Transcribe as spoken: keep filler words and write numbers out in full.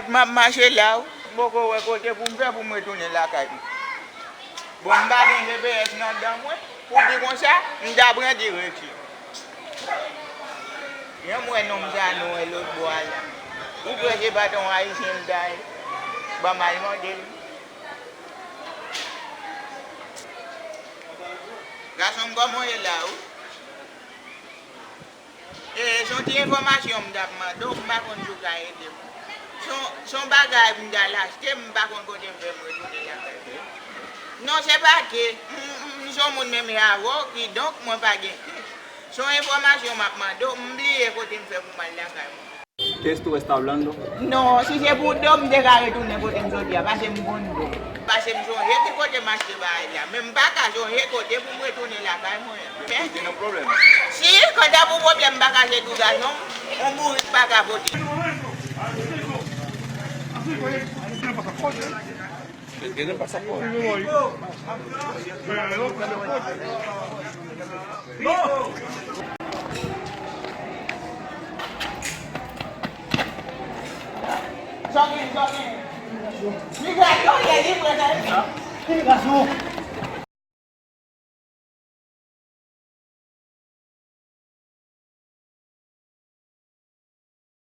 M ap mache la, wi. M poko wè kote pou m fè pou m retounen lakay mwen. Bon, m pa gen G P S nan dan mwen. Pou di konsa, m ta pran direksyon. Jan m wè nonm sa nou wè lòt bò a la. Ou kwè se pa t yon Ayisyen l ta ye? Ban m al mande l. Gason m, kòman w ye la, ou? E, se yon ti enfòmasyon m t ap mande w, m pa konn si w ka ede m. Se yon, se yon bagay m t al achte, m pa konn kote m fè m retounen lakay mwen. Non, se pa ke, m, m, m se yon moun menm jan avè w, kidonk mwen pa gen ke. Se yon enfòmasyon m ap mande w, m bliye kote m fè pou m al lakay mwen. Qu'est-ce tú estás hablando? Non, si se pou do, m te ka retounen kote m soti a, paske m konn do. Paske m sonje ki kote m achte bagay la, men m pa ka sonje kote pou m retounen lakay mwen. Men, si, kanta pou pwoblèm, m pa ka se tou gason, yon bourik pa ka pote. Gen, gen pasapò. Sa gen, sa gen. Migrasyon, ye, li prè sa. Migrasyon.